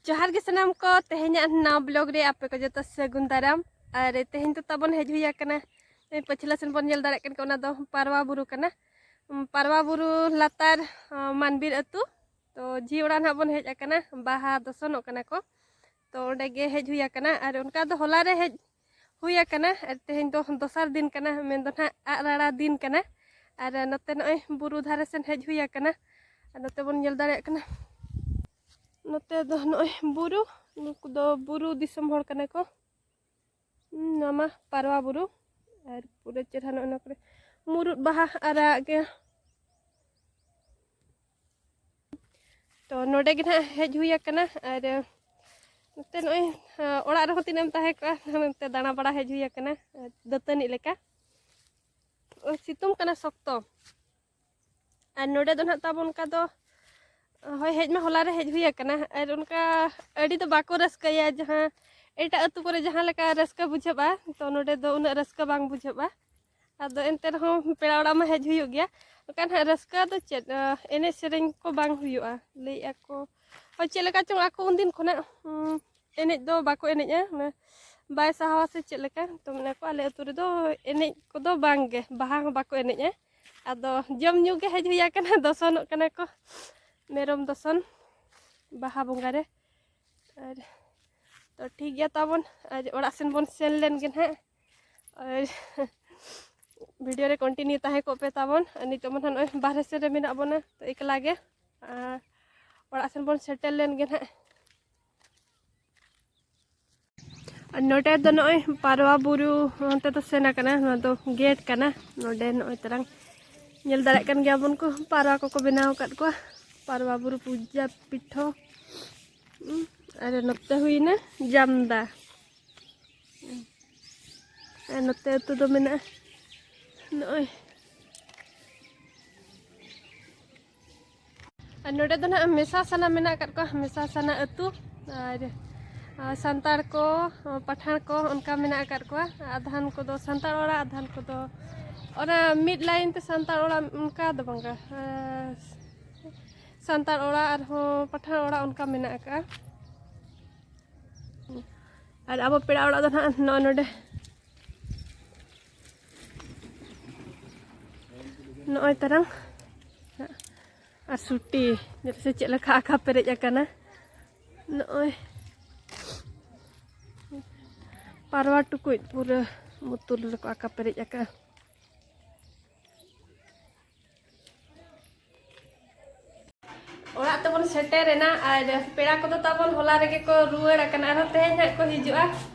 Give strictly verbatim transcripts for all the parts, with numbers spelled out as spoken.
ᱡᱚᱦᱟᱨ ᱜᱮ ᱥᱟᱱᱟᱢ ᱠᱚ, ᱛᱮᱦᱮᱧᱟᱜ ᱱᱟᱣᱟ vlog ᱨᱮ ᱟᱯᱮ ᱠᱚ ᱡᱚᱛᱚ ᱥᱟᱹᱜᱩᱱ ᱫᱟᱨᱟᱢ᱾ ᱟᱨ ᱛᱮᱦᱮᱧ ᱫᱚ ᱛᱟᱵᱚᱱ ᱦᱮᱡ ᱦᱩᱭ ᱟᱠᱟᱱᱟ, ᱱᱚᱜᱼᱚᱭ ᱯᱟᱹᱪᱷᱞᱟᱹ ᱥᱮᱱ ᱵᱚᱱ ᱧᱮᱞ ᱫᱟᱲᱮᱭᱟᱜ ᱠᱟᱱ ᱜᱮᱭᱟ, ᱚᱱᱟ ᱫᱚ ᱯᱟᱨᱣᱟ ᱵᱩᱨᱩ ᱠᱟᱱᱟ᱾ ᱩᱢ, ᱯᱟᱨᱣᱟ ᱵᱩᱨᱩ ᱞᱟᱛᱟᱨ, ᱟᱸ, ᱢᱟᱱᱵᱤᱨ ᱟᱹᱛᱩ᱾ ᱛᱚ ᱡᱷᱤ ᱚᱲᱟᱜ ᱱᱟᱦᱟᱜ ᱵᱚᱱ ᱦᱮᱡ ᱟᱠᱟᱱᱟ, ᱵᱟᱦᱟ ᱫᱚᱥᱚᱱᱚᱜ ᱠᱟᱱᱟ ᱠᱚ, ᱛᱚ ᱚᱸᱰᱮ ᱜᱮ ᱦᱮᱡ ᱦᱩᱭ ᱟᱠᱟᱱᱟ᱾ ᱟᱨ ᱚᱱᱠᱟ ᱫᱚ ᱦᱚᱞᱟ ᱨᱮ ᱦᱮᱡ ᱦᱩᱭ ᱟᱠᱟᱱᱟ, ᱟᱨ ᱛᱮᱦᱮᱧ ᱫᱚ ᱫᱚᱥᱟᱨ ᱫᱤᱱ ᱠᱟᱱᱟ, ᱢᱮᱱᱫᱚ ᱱᱟᱦᱟᱜ ᱟᱜ ᱨᱟᱲᱟ ᱫᱤᱱ ᱠᱟᱱᱟ᱾ ᱟᱨ ᱱᱚᱛᱮ ᱱᱚᱜᱼᱚᱭ ᱵᱩᱨᱩ ᱫᱷᱟᱨᱮ ᱥᱮᱱ ᱦᱮᱡ ᱦᱩᱭ ᱟᱠᱟᱱᱟ᱾ ᱟᱨ ᱱᱚᱛᱮ ᱵᱚᱱ ᱧᱮᱞ ᱫᱟᱲᱮᱭᱟᱜ ᱠᱟᱱᱟ, ᱱᱚᱛᱮ ᱫᱚ ᱱᱚᱜᱼᱚᱭ ᱵᱩᱨᱩ, ᱱᱩᱠᱩ ᱫᱚ ᱵᱩᱨᱩ ᱫᱤᱥᱚᱢ ᱦᱚᱲ ᱠᱟᱱᱟ ᱠᱚ᱾ ᱦᱩᱸ, ᱱᱚᱣᱟ ᱢᱟ ᱯᱟᱨᱣᱟ ᱵᱩᱨᱩ᱾ ᱟᱨ ᱯᱩᱨᱟᱹ ᱪᱮᱦᱨᱟ ᱱᱚᱜᱼᱚᱭ ᱱᱚᱣᱟ ᱠᱚᱨᱮ ᱢᱩᱨᱩᱫ ᱵᱟᱦᱟ ᱟᱨᱟᱜ ᱜᱮ᱾ ᱛᱚ ᱱᱚᱰᱮ ᱜᱮ ᱱᱟᱦᱟᱜ ᱦᱮᱡ ᱦᱩᱭ ᱟᱠᱟᱱᱟ᱾ ᱟᱨ ᱱᱚᱛᱮ ᱱᱚᱜᱼᱚᱭ, ᱚᱲᱟᱜ ᱨᱮᱦᱚᱸ ᱛᱤᱱᱟᱹᱜ ᱮᱢ ᱛᱟᱦᱮᱸ ᱠᱚᱜᱼᱟ, ᱱᱚᱛᱮ ᱫᱟᱬᱟ ᱵᱟᱲᱟ ᱦᱮᱡ ᱦᱩᱭ ᱟᱠᱟᱱᱟ, ᱫᱟᱹᱛᱟᱹᱱᱤ ᱞᱮᱠᱟ᱾ ᱥᱤᱛᱩᱝ ᱠᱟᱱᱟ ᱥᱚᱠᱛᱚ᱾ ᱟᱨ ᱱᱚᱰᱮ ᱫᱚ ᱱᱟᱦᱟᱜ ᱛᱟᱵᱚᱱ ᱚᱱᱠᱟ ᱫᱚ, ᱦᱳᱭ, ᱦᱮᱡ ᱢᱟ ᱦᱚᱞᱟ ᱨᱮ ᱦᱮᱡ ᱦᱩᱭ ᱟᱠᱟᱱᱟ, ᱟᱨ ᱚᱱᱠᱟ ᱟᱹᱰᱤ ᱫᱚ ᱵᱟᱠᱚ ᱨᱟᱹᱥᱠᱟᱹᱭᱟ᱾ ᱡᱟᱦᱟᱸ ᱮᱴᱟᱜ ᱟᱹᱛᱩ ᱠᱚᱨᱮ ᱡᱟᱦᱟᱸ ᱞᱮᱠᱟ ᱨᱟᱹᱥᱠᱟᱹ ᱵᱩᱡᱷᱟᱹᱜᱼᱟ, ᱛᱚ ᱱᱚᱰᱮ ᱫᱚ ᱩᱱᱟᱹᱜ ᱨᱟᱹᱥᱠᱟᱹ ᱵᱟᱝ ᱵᱩᱡᱷᱟᱹᱜᱼᱟ᱾ ᱟᱫᱚ ᱮᱱᱛᱮ ᱨᱮᱦᱚᱸ ᱯᱮᱲᱟ ᱚᱲᱟᱜ ᱢᱟ ᱦᱮᱡ ᱦᱩᱭᱩᱜ ᱜᱮᱭᱟ, ᱚᱱᱠᱟ ᱱᱟᱦᱟᱜ ᱨᱟᱹᱥᱠᱟᱹ ᱫᱚ ᱪᱮᱫ, ᱮᱱᱮᱡ ᱥᱮᱨᱮᱧ ᱠᱚ ᱵᱟᱝ ᱦᱩᱭᱩᱜᱼᱟ, ᱞᱟᱹᱭᱮᱫᱼᱟ ᱠᱚ᱾ ᱦᱳᱭ, ᱪᱮᱫ ᱞᱮᱠᱟ ᱪᱚᱝ ᱟᱠᱚ ᱩᱱᱫᱤᱱ ᱠᱷᱚᱱᱟᱜ, ᱩᱸ, ᱮᱱᱮᱡ ᱫᱚ ᱵᱟᱠᱚ ᱮᱱᱮᱡᱼᱟ, ᱢᱟᱱᱮ ᱵᱟᱭ ᱥᱟᱦᱟᱣᱟ ᱥᱮ ᱪᱮᱫ ᱞᱮᱠᱟ, ᱛᱚ ᱢᱮᱱᱟ ᱠᱚ ᱟᱞᱮ ᱟᱹᱛᱩ ᱨᱮᱫᱚ ᱮᱱᱮᱡ ᱠᱚᱫᱚ ᱵᱟᱝ ᱜᱮ, ᱵᱟᱦᱟ ᱦᱚᱸ ᱵᱟᱠᱚ ᱮᱱᱮᱡᱼᱟ᱾ ᱟᱫᱚ ᱡᱚᱢ ᱧᱩ ᱜᱮ ᱦᱮᱡ ᱦᱩᱭ ᱟᱠᱟᱱᱟ, ᱫᱚᱥᱚᱱᱚᱜ ᱠᱟᱱᱟ ᱠᱚ, ᱢᱮᱨᱚᱢ ᱫᱚᱥᱚᱱ ᱵᱟᱦᱟ ᱵᱚᱸᱜᱟ ᱨᱮ᱾ ᱟᱨ ᱛᱚ ᱴᱷᱤᱠ ᱜᱮᱭᱟ ᱛᱟᱵᱚᱱ, ᱟᱨ ᱚᱲᱟᱜ ᱥᱮᱱ ᱵᱚᱱ ᱥᱮᱱ ᱞᱮᱱ ᱜᱮ ᱱᱟᱦᱟᱜ᱾ ᱟᱨ video ᱨᱮ continue ᱛᱟᱦᱮᱸ ᱠᱚᱜ ᱯᱮ ᱛᱟᱵᱚᱱ᱾ ᱟᱨ ᱱᱤᱛᱚᱜ ᱢᱟ ᱱᱟᱦᱟᱜ ᱱᱚᱜᱼᱚᱭ ᱵᱟᱦᱨᱮ ᱥᱮᱱ ᱨᱮ ᱢᱮᱱᱟᱜ ᱵᱚᱱᱟ, ᱛᱚ ᱮᱠᱞᱟ ᱜᱮ᱾ ᱟᱨ ᱚᱲᱟᱜ ᱥᱮᱱ ᱵᱚᱱ ᱥᱮᱴᱮᱨ ᱞᱮᱱ ᱜᱮ ᱱᱟᱦᱟᱜ᱾ ᱟᱨ ᱱᱚᱰᱮ ᱫᱚ ᱱᱚᱜᱼᱚᱭ ᱯᱟᱨᱣᱟ ᱵᱩᱨᱩ ᱚᱱᱛᱮ ᱫᱚ ᱥᱮᱱ ᱟᱠᱟᱱᱟ, ᱱᱚᱣᱟ ᱫᱚ gate ᱠᱟᱱᱟ᱾ ᱱᱚᱰᱮ ᱱᱚᱜᱼᱚᱭ ᱛᱟᱨᱟᱝ ᱧᱮᱞ ᱫᱟᱲᱮᱭᱟᱜ ᱠᱟᱱ ᱜᱮᱭᱟ ᱵᱚᱱ ᱠᱚ, ᱯᱟᱨᱣᱟ ᱠᱚᱠᱚ ᱵᱮᱱᱟᱣ ᱟᱠᱟᱫ ᱠᱚᱣᱟ, ᱯᱟᱨᱣᱟ ᱵᱩᱨᱩ ᱯᱩᱡᱟ ᱯᱤᱴᱷᱚ᱾ ᱩᱸ, ᱟᱨ ᱱᱚᱛᱮ ᱦᱩᱭᱱᱟ ᱡᱟᱢᱫᱟ᱾ ᱩᱸ, ᱟᱨ ᱱᱚᱛᱮ ᱟᱹᱛᱩ ᱫᱚ ᱢᱮᱱᱟᱜᱼᱟ ᱱᱚᱜᱼᱚᱭ᱾ ᱟᱨ ᱱᱚᱰᱮ ᱫᱚ ᱱᱟᱦᱟᱜ ᱢᱮᱥᱟ ᱥᱟᱱᱟ ᱢᱮᱱᱟᱜ ᱟᱠᱟᱫ ᱠᱚᱣᱟ, ᱢᱮᱥᱟ ᱥᱟᱱᱟ ᱟᱹᱛᱩ᱾ ᱟᱨ, ᱟᱨ ᱥᱟᱱᱛᱟᱲ ᱠᱚ, ᱯᱟᱴᱷᱟᱲ ᱠᱚ ᱚᱱᱠᱟ ᱢᱮᱱᱟᱜ ᱟᱠᱟᱫ ᱠᱚᱣᱟ᱾ ᱟᱫᱷᱟᱱ ᱠᱚᱫᱚ ᱥᱟᱱᱛᱟᱲ ᱚᱲᱟᱜ, ᱟᱫᱷᱟᱱ ᱠᱚᱫᱚ ᱚᱱᱟ ᱢᱤᱫ line ᱛᱮ ᱥᱟᱱᱛᱟᱲ ᱚᱲᱟᱜ ᱚᱱᱠᱟ ᱫᱚ ᱵᱟᱝᱟ᱾ ᱟᱨ ᱥᱟᱱᱛᱟᱲ ᱚᱲᱟᱜ ᱟᱨᱦᱚᱸ ᱯᱟᱴᱷᱟᱲ ᱚᱲᱟᱜ ᱚᱱᱠᱟ ᱢᱮᱱᱟᱜ ᱟᱠᱟᱫᱼᱟ᱾ ᱟᱨ ᱟᱵᱚ ᱯᱮᱲᱟ ᱚᱲᱟᱜ ᱫᱚ ᱱᱟᱦᱟᱜ ᱱᱚᱜᱼᱚᱭ ᱱᱚᱰᱮ, ᱱᱚᱜᱼᱚᱭ ᱛᱟᱨᱟᱝ᱾ ᱟᱨ ᱥᱩᱴᱤ, ᱧᱮᱞ ᱥᱮ ᱪᱮᱫ ᱞᱮᱠᱟ ᱟᱠᱟ ᱯᱮᱨᱮᱡ ᱟᱠᱟᱱᱟ᱾ ᱱᱚᱜᱼᱚᱭ ᱯᱟᱨᱣᱟ ᱴᱩᱠᱩᱡ ᱯᱩᱨᱟᱹ ᱵᱳᱛᱚᱞ ᱨᱮᱠᱚ ᱟᱠᱟ ᱯᱮᱨᱮᱡ ᱟᱠᱟᱫᱼᱟ᱾ ᱚᱲᱟᱜ ᱛᱮᱵᱚᱱ ᱥᱮᱴᱮᱨᱮᱱᱟ ᱟᱨ ᱯᱮᱲᱟ ᱠᱚᱫᱚ ᱛᱟᱵᱚᱱ ᱦᱚᱞᱟ ᱨᱮᱜᱮ ᱠᱚ ᱨᱩᱣᱟᱹᱲ ᱟᱠᱟᱱᱟ, ᱟᱨᱦᱚᱸ ᱛᱮᱦᱮᱧ ᱦᱟᱸᱜ ᱠᱚ ᱦᱤᱡᱩᱜᱼᱟ᱾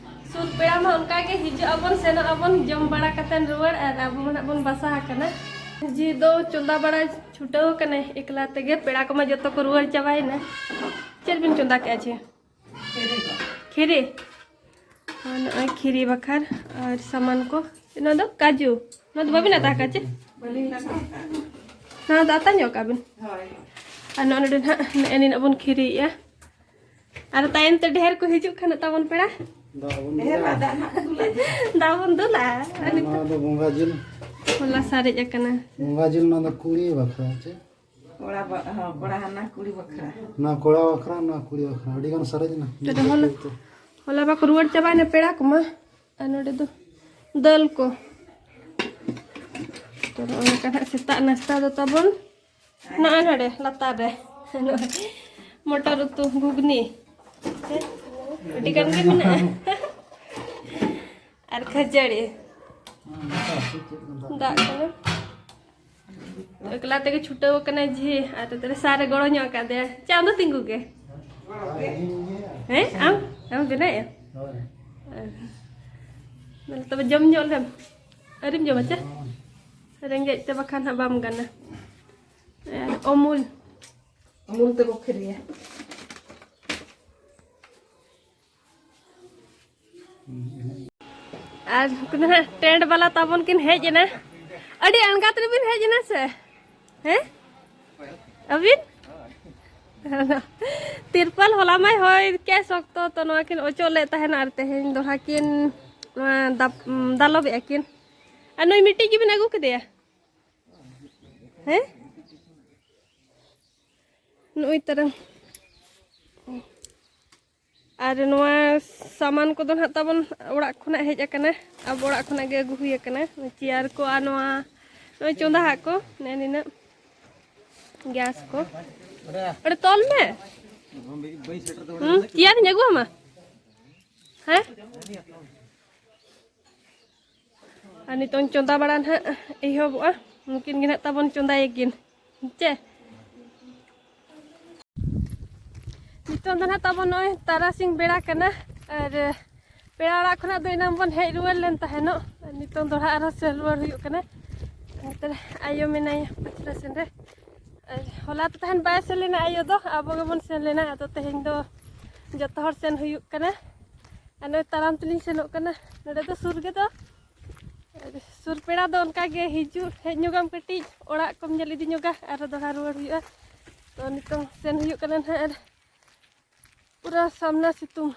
ᱥᱩᱨ ᱯᱮᱲᱟ ᱢᱟ ᱚᱱᱠᱟ ᱜᱮ ᱦᱤᱡᱩᱜ ᱟᱵᱚᱱ, ᱥᱮᱱᱚᱜ ᱟᱵᱚᱱ, ᱡᱚᱢ ᱵᱟᱲᱟ ᱠᱟᱛᱮᱱ ᱨᱩᱣᱟᱹᱲ, ᱟᱨ ᱟᱵᱚ ᱢᱟ ᱦᱟᱸᱜ ᱵᱚᱱ ᱵᱟᱥᱟ ᱟᱠᱟᱱᱟ᱾ ᱡᱤ ᱫᱚ ᱪᱚᱸᱫᱟ ᱵᱟᱲᱟᱭ ᱪᱷᱩᱴᱟᱹᱣ ᱟᱠᱟᱱᱟᱭ ᱮᱠᱞᱟ ᱛᱮᱜᱮ, ᱯᱮᱲᱟ ᱠᱚᱢᱟ ᱡᱚᱛᱚ ᱠᱚ ᱨᱩᱣᱟᱹᱲ ᱪᱟᱵᱟᱭᱮᱱᱟ᱾ ᱪᱮᱫ ᱵᱤᱱ ᱪᱚᱸᱫᱟ ᱠᱮᱜᱼᱟ ᱡᱤ? ᱠᱷᱤᱨᱤ᱾ ᱟᱨ ᱱᱚᱜᱼᱚᱭ ᱠᱷᱤᱨᱤ ᱵᱟᱠᱷᱟᱨ ᱟᱨ ᱥᱟᱢᱟᱱ ᱠᱚ᱾ ᱱᱚᱣᱟ ᱫᱚ ᱠᱟᱡᱩ᱾ ᱱᱚᱣᱟ ᱫᱚ ᱵᱟᱵᱤᱱ ᱟᱛᱟ ᱠᱟᱜᱼᱟ ᱪᱮ? ᱵᱟᱹᱞᱤᱧ ᱞᱟᱜᱟᱣ ᱠᱟᱜᱼᱟ᱾ ᱱᱚᱣᱟ ᱫᱚ ᱟᱛᱟ ᱧᱚᱜ ᱠᱟᱜ ᱵᱤᱱ᱾ ᱦᱳᱭ᱾ ᱟᱨ ᱱᱚᱜᱼᱚᱭ ᱱᱚᱰᱮ ᱱᱟᱦᱟᱜ ᱱᱮᱜᱼᱮ ᱱᱤᱱᱟᱹᱜ ᱵᱚᱱ ᱠᱷᱤᱨᱤᱭᱮᱜᱼᱟ᱾ ᱟᱨ ᱛᱟᱭᱚᱢ ᱛᱮ ᱰᱷᱮᱨ ᱠᱚ ᱦᱤᱡᱩᱜ ᱠᱷᱟᱱ ᱛᱟᱵᱚᱱ ᱯᱮᱲᱟ᱾ ᱫᱟᱜ ᱵᱚᱱ ᱰᱷᱮᱨ ᱫᱩᱞᱟ᱾ ᱫᱟᱜ ᱫᱟᱜ ᱵᱚᱱ ᱫᱩᱞᱟ᱾ ᱟᱨ ᱱᱚᱣᱟ ᱱᱤᱛᱚᱜ ᱫᱚ ᱵᱚᱸᱜᱟ ᱡᱤᱞ᱾ ᱦᱚᱞᱟ ᱥᱟᱨᱮᱡ ᱟᱠᱟᱱᱟ᱾ ᱵᱚᱸᱜᱟ ᱡᱤᱞ, ᱱᱚᱣᱟ ᱫᱚ ᱠᱩᱲᱤ ᱵᱟᱠᱷᱨᱟ ᱪᱮ? ᱠᱚᱲᱟ ᱵᱟ-, ᱦᱚᱸ, ᱠᱚᱲᱟ ᱦᱟᱱᱟ ᱠᱩᱲᱤ ᱵᱟᱠᱷᱨᱟ᱾ ᱱᱚᱣᱟ ᱠᱚᱲᱟ ᱵᱟᱠᱷᱨᱟ, ᱱᱚᱣᱟ ᱠᱩᱲᱤ ᱵᱟᱠᱷᱨᱟ᱾ ᱟᱹᱰᱤ ᱜᱟᱱ ᱥᱟᱨᱮᱡ ᱮᱱᱟ᱾ ᱛᱚᱵᱮ ᱦᱚᱞᱟ, ᱦᱚᱞᱟ ᱵᱟᱠᱚ ᱨᱩᱣᱟᱹᱲ ᱪᱟᱵᱟᱭᱮᱱᱟ ᱯᱮᱲᱟ ᱠᱚᱢᱟ᱾ ᱟᱨ ᱱᱚᱰᱮ ᱫᱚ ᱫᱟᱹᱞ ᱠᱚ᱾ ᱛᱚ, ᱱᱚᱜᱼᱚ ᱱᱚᱝᱠᱟ ᱱᱟᱜ ᱥᱮᱛᱟᱜ ᱱᱟᱥᱛᱟ ᱫᱚ ᱛᱟᱵᱚᱱ᱾ ᱱᱚᱜᱼᱚ ᱱᱚᱰᱮ ᱞᱟᱛᱟᱨ ᱨᱮ᱾ ᱱᱚᱜᱼᱚᱭ ᱢᱚᱴᱚᱨ ᱩᱛᱩ, ᱜᱷᱩᱜᱽᱱᱤ᱾ ᱟᱹᱰᱤ ᱜᱟᱱ ᱜᱮ ᱢᱮᱱᱟᱜᱼᱟ᱾ ᱟᱨ ᱠᱷᱟᱹᱡᱟᱹᱲᱤ᱾ ᱫᱟᱜ ᱠᱟᱱᱟ᱾ ᱮᱠᱞᱟ ᱛᱮᱜᱮ ᱪᱷᱩᱴᱟᱹᱣ ᱟᱠᱟᱱᱟᱭ ᱡᱷᱤ, ᱟᱨ ᱛᱟᱦᱞᱮ ᱥᱟᱨ ᱨᱮ ᱜᱚᱲᱚ ᱧᱚᱜ ᱟᱠᱟᱫᱮᱭᱟ᱾ ᱪᱮ ᱟᱢ ᱫᱚ ᱛᱤᱸᱜᱩ ᱜᱮ? ᱦᱮᱸ? ᱟᱢ? ᱟᱢ ᱵᱮᱱᱟᱣᱮᱫᱼᱟ? ᱦᱳᱭ᱾ ᱛᱟᱦᱞᱮ ᱛᱚᱵᱮ ᱡᱚᱢ ᱧᱚᱜ ᱞᱮᱢ᱾ ᱟᱹᱣᱨᱤᱢ ᱡᱚᱢᱟ ᱪᱮ? ᱨᱮᱸᱜᱮᱡ ᱛᱮ ᱵᱟᱠᱷᱟᱱ ᱦᱟᱸᱜ ᱵᱟᱢ ᱜᱟᱱᱟ᱾ ᱟᱨ ᱚᱢᱩᱞ᱾ ᱚᱢᱩᱞ ᱛᱮᱠᱚ ᱠᱷᱤᱨᱤᱭᱟ᱾ ᱟᱨ ᱩᱱᱠᱩ ᱫᱚ ᱱᱟᱦᱟᱜ ᱴᱮᱱᱴ ᱵᱟᱞᱟ ᱛᱟᱵᱚᱱ ᱠᱤᱱ ᱦᱮᱡ ᱮᱱᱟ᱾ ᱟᱹᱰᱤ ᱟᱬᱜᱟᱛ ᱨᱮᱵᱤᱱ ᱦᱮᱡ ᱮᱱᱟ ᱥᱮ? ᱦᱮᱸ? ᱟᱹᱵᱤᱱ? ᱛᱤᱨᱯᱚᱞ ᱦᱚᱞᱟ ᱢᱟᱭ ᱦᱚᱭ ᱠᱮᱫ ᱥᱚᱠᱛᱚ, ᱛᱚ ᱱᱚᱣᱟ ᱠᱤᱱ ᱚᱪᱚᱜ ᱞᱮᱫ ᱛᱟᱦᱮᱱᱟ ᱟᱨ ᱛᱮᱦᱮᱧ ᱫᱚ ᱦᱟᱸᱜ ᱠᱤᱱ ᱱᱚᱣᱟ ᱫᱟᱯ-, ᱫᱟᱞᱚᱵᱮᱜᱼᱟ ᱠᱤᱱ᱾ ᱟᱨ ᱱᱩᱭ ᱢᱤᱫᱴᱤᱡ ᱜᱮᱵᱤᱱ ᱟᱹᱜᱩ ᱠᱮᱫᱮᱭᱟ? ᱦᱮᱸ? ᱱᱩᱭ ᱛᱟᱨᱟᱝ᱾ ᱟᱨ ᱱᱚᱣᱟ ᱥᱟᱢᱟᱱ ᱠᱚᱫᱚ ᱱᱟᱦᱟᱜ ᱛᱟᱵᱚᱱ ᱚᱲᱟᱜ ᱠᱷᱚᱱᱟᱜ ᱦᱮᱡ ᱟᱠᱟᱱᱟ, ᱟᱵᱚ ᱚᱲᱟᱜ ᱠᱷᱚᱱᱟᱜ ᱜᱮ ᱟᱹᱜᱩ ᱦᱩᱭ ᱟᱠᱟᱱᱟ᱾ ᱪᱮᱭᱟᱨ ᱠᱚ ᱟᱨ ᱱᱚᱣᱟ ᱱᱚᱜᱼᱚᱭ ᱪᱚᱸᱫᱟ ᱦᱟᱜ ᱠᱚ, ᱱᱮ ᱱᱤᱱᱟᱹᱜ ᱜᱮᱥ ᱠᱚ᱾ ᱚᱸᱰᱮ ᱛᱚᱞ ᱢᱮ᱾ ᱦᱩᱸ, ᱪᱮᱭᱟᱨᱤᱧ ᱟᱹᱜᱩ ᱟᱢᱟ᱾ ᱦᱮᱸ, ᱟᱨ ᱱᱤᱛᱚᱝ ᱪᱚᱸᱫᱟ ᱵᱟᱲᱟ ᱱᱟᱦᱟᱜ ᱮᱦᱚᱵᱚᱜᱼᱟ᱾ ᱩᱱᱠᱤᱱ ᱜᱮ ᱱᱟᱦᱟᱜ ᱛᱟᱵᱚᱱ ᱪᱚᱸᱫᱟᱭᱟᱠᱤᱱ, ᱪᱮ? ᱱᱤᱛᱚᱝ ᱫᱚ ᱱᱟᱦᱟᱜ ᱛᱟᱵᱚᱱ ᱱᱚᱜᱼᱚᱭ ᱛᱟᱨᱟᱥᱤᱧ ᱵᱮᱲᱟ ᱠᱟᱱᱟ᱾ ᱟᱨ ᱯᱮᱲᱟ ᱚᱲᱟᱜ ᱠᱷᱚᱱᱟᱜ ᱫᱚ ᱮᱱᱟᱝ ᱵᱚᱱ ᱦᱮᱡ ᱨᱩᱣᱟᱹᱲ ᱞᱮᱱ ᱛᱟᱦᱮᱱᱚᱜ᱾ ᱟᱨ ᱱᱤᱛᱚᱝ ᱫᱚᱲᱦᱟ ᱟᱨᱦᱚᱸ ᱥᱮᱱ ᱨᱩᱣᱟᱹᱲ ᱦᱩᱭᱩᱜ ᱠᱟᱱᱟ᱾ ᱱᱚᱛᱮ ᱨᱮ ᱟᱭᱳ ᱢᱮᱱᱟᱭᱟ ᱯᱟᱪᱷᱞᱟ ᱥᱮᱱ ᱨᱮ᱾ ᱟᱨ ᱦᱚᱞᱟ ᱫᱚ ᱛᱟᱦᱮᱱ ᱵᱟᱭ ᱥᱮᱱ ᱞᱮᱱᱟ ᱟᱭᱳ ᱫᱚ, ᱟᱵᱚ ᱜᱮᱵᱚᱱ ᱥᱮᱱ ᱞᱮᱱᱟ᱾ ᱟᱫᱚ ᱛᱮᱦᱮᱧ ᱫᱚ ᱡᱚᱛᱚ ᱦᱚᱲ ᱥᱮᱱ ᱦᱩᱭᱩᱜ ᱠᱟᱱᱟ᱾ ᱟᱨ ᱱᱚᱜᱼᱚᱭ ᱛᱟᱲᱟᱢ ᱛᱮᱞᱤᱧ ᱥᱮᱱᱚᱜ ᱠᱟᱱᱟ᱾ ᱱᱚᱰᱮ ᱫᱚ ᱥᱩᱨ ᱜᱮᱫᱚ, ᱥᱩᱨ ᱯᱮᱲᱟ ᱫᱚ ᱚᱱᱠᱟ ᱜᱮ ᱦᱤᱡᱩᱜ ᱦᱮᱡ ᱧᱚᱜᱟᱢ, ᱠᱟᱹᱴᱤᱡ ᱚᱲᱟᱜ ᱠᱚᱢ ᱧᱮᱞ ᱤᱫᱤ ᱧᱚᱜᱟ, ᱟᱨ ᱫᱚᱲᱦᱟ ᱨᱩᱣᱟᱹᱲ ᱦᱩᱭᱩᱜᱼᱟ᱾ ᱛᱚ ᱱᱤᱛᱚᱝ ᱥᱮᱱ ᱦᱩᱭᱩᱜ ᱠᱟᱱᱟ ᱱᱟᱦᱟᱜ, ᱟᱨ ᱯᱩᱨᱟᱹ ᱥᱟᱢᱱᱟ ᱥᱤᱛᱩᱝ᱾